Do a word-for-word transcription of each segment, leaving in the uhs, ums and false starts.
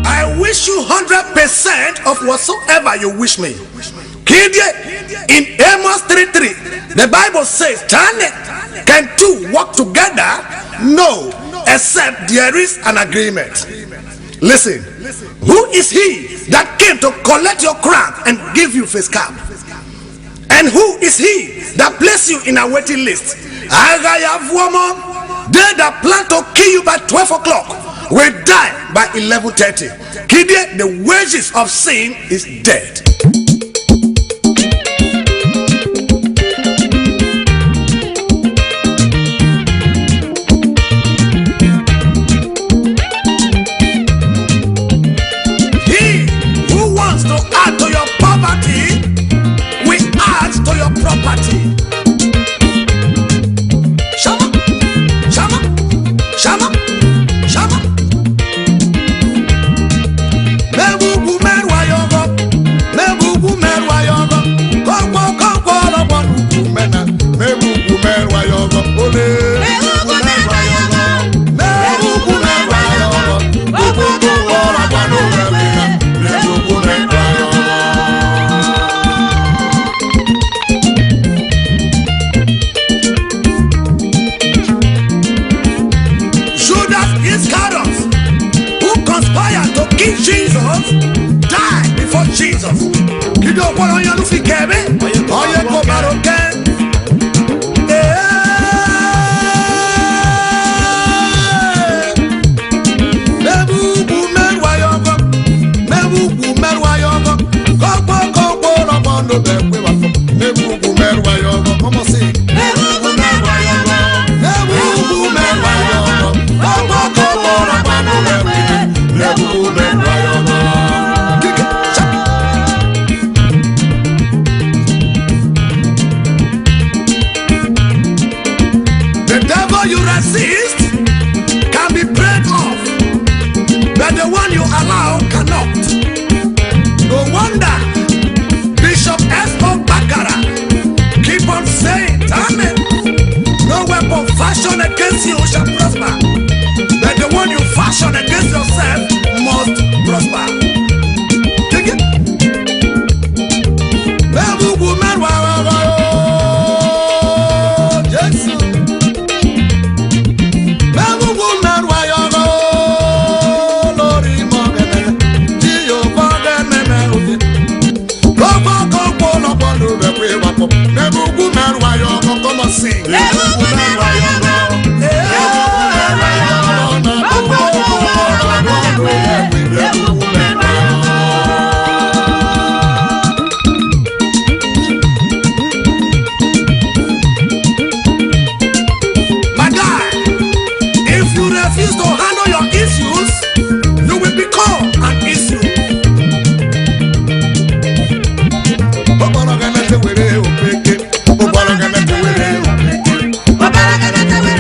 I wish you hundred percent of whatsoever you wish me. Kidie, in Amos three three, the Bible says, "Tane, can two work together? No, except there is an agreement." Listen, who is he that came to collect your crown and give you face cap? And who is he that placed you in a waiting list? Agha ya vuomo, they that plan to kill you by twelve o'clock will die by eleven thirty. Kidie, the wages of sin is death. He who wants to add to your poverty will add to your property. Shama, shama, shama, shama. Me bu ugwu me rua yogo, me bu ugwu me rua yogo. Kokwo, kokwo, rogbo ugwu me na. Me bu ugwu me rua yogo. Ole. Me bu ugwu me rua yogo. Me bu ugwu me rua yogo. Kokwo, kokwo, rogbo ugwu me na. Me bu ugwu me rua yogo. Judas Iscariot, who conspired to kill Jesus, died before Jesus. Kido kwara onye nu fi kebe, onye ko baro ke. Eh, me bu ugwu me rua yogo, me bu ugwu me rua yogo. Kokwo, kokwo, rogbo ugwu me rua yogo. Come on, sing. The devil you resist can be prayed off, but the one you allow cannot. No wonder Bishop S O Bakara keep on saying, "Amen. No weapon fashioned against you shall prosper, but the one you fashion against yourself must prosper." Take it. Me bu ugwu me rua yogo, Jesu. Me bu ugwu me rua yogo, Olori mo gene. Jehovah gene me uje. Kokwo, kokwo, rogbo ugwu me rua yogo. Come on, sing. Me bu ugwu me rua yogo. My guy, if you refuse to handle your issues, you will become an issue. Oboro gana te were opeke. Oboro gana te were opeke. Oboro gana te were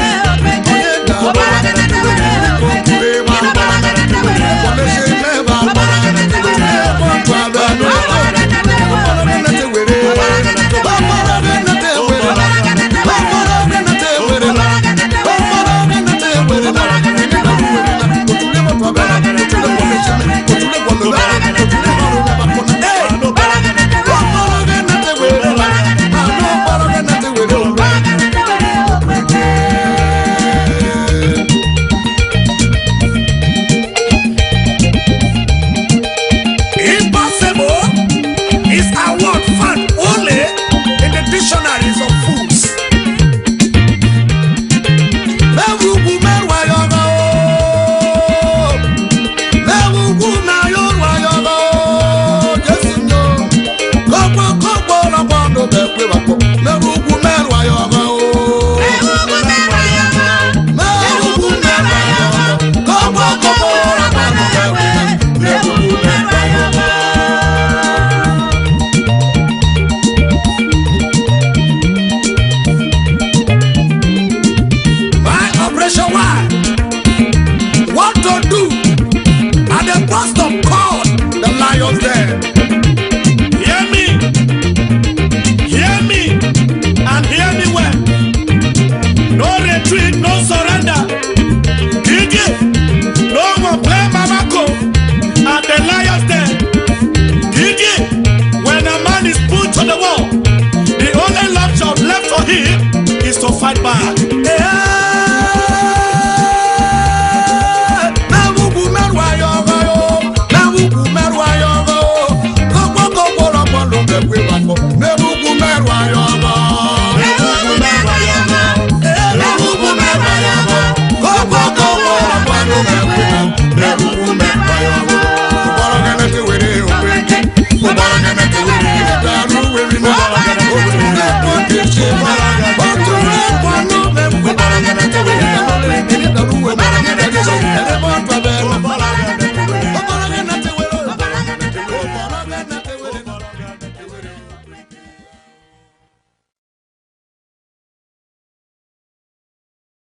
Egbe